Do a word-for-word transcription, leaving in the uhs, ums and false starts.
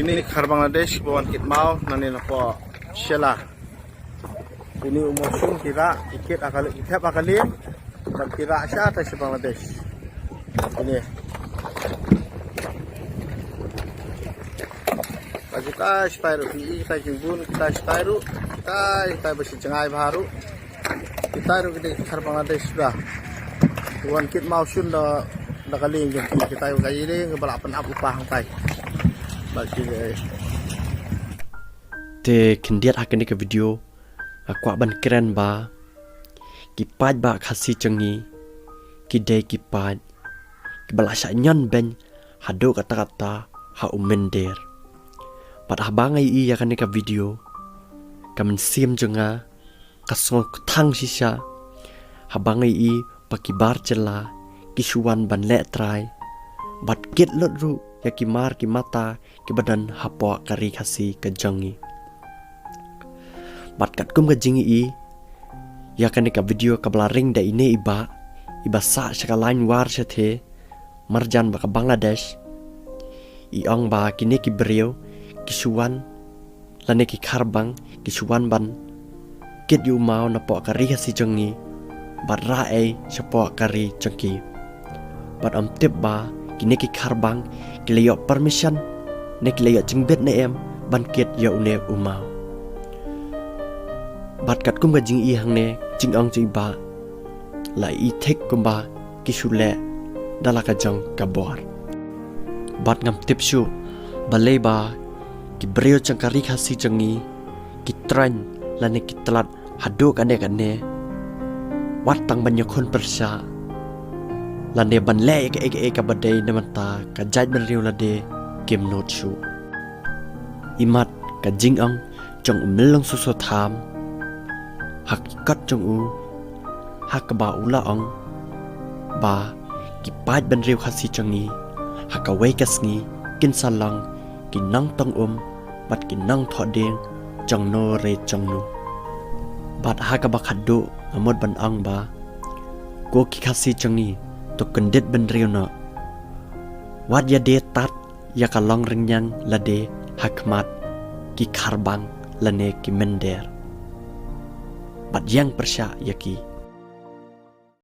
Ini khar Bangladesh ba wan kit maw nangne napoh Shella. Ini u mawshun ki rah, ki kit ha ka lieng, ki thep ha ka lieng. Bad ki rah sha tai sha Bangladesh. Ini. Bad kita sha tai ruh, ki tai jingbun, kita sha tai ruh, kita sha tai ba shi jngai bha ruh. Kita ruh ki dei khar Bangladesh ba wan kit maw shun da, da ka lieng jong ki, kita ruh ka lieng ba la pynap u pa hangtai. Bad ki dei. Te khyndiat ha kane ka video nga kwah ban kren ba ki paid ba Khasi jong ngi ki dei ki paid kiba la shah ñion beiñ haduh katta katta ha u mynder. Bad haba nga ïohi ïa kane ka video, ka mynsiem jong nga ka sngew kthang shisha haba nga ïohi ba ki bar jylla ki shu wan ban leh trai bad kit lut ruh ïa ki mar ki mata kiba don hapoh ka ri Khasi ka jong ngi. Bad katkum ka jingïohi ïa kane ka video kaba la ring da ine i bah iba sah sha ka lain war shatei marjan bad ka Bangladesh, i ong ba kine ki briew ki shu wan lane ki khar Bang ki shu wan ban kit ïa u maw napoh ka ri Khasi jong ngi bad rah ei shapoh ka ri jong ki. Bad ym tip ba kine ki khar Bang ki la ïoh permission ne ki la ïoh jingbit ne em ban kit ïa une u maw. Bad katkum ka jingïohi hangne, jingong jong i bah, la i thik kumba ki shu leh da la ka jong ka bor. Bad ngam tip shuh balei ba ki briew jong ka ri Khasi jong ngi ki troiñ lane ki tlot haduh kane kane wat tang ban ïakhun pyrshah lane ban leh ïa kaei kaei kaba dei na bynta ka jaitbynriew lade kim nud shuh. Imat ka jingong jong u Myllung Soso Tham ha ki kot jong u, ha kaba u la ong ba ki paid bynriew Khasi jong ngi ha kawei ka sngi kin sa long ki nongtong um bad ki nongthoh dieng jongno re jongno. Bad ha kaba khatduh nga mut ban ong ba ko ki Khasi jong ngi, to kyndit bynriew noh, wat ïa die tad ïa ka long rynïeng lade ha khmat ki khar Bang lane ki mynder. Bad ïeng pyrshah ïa ki.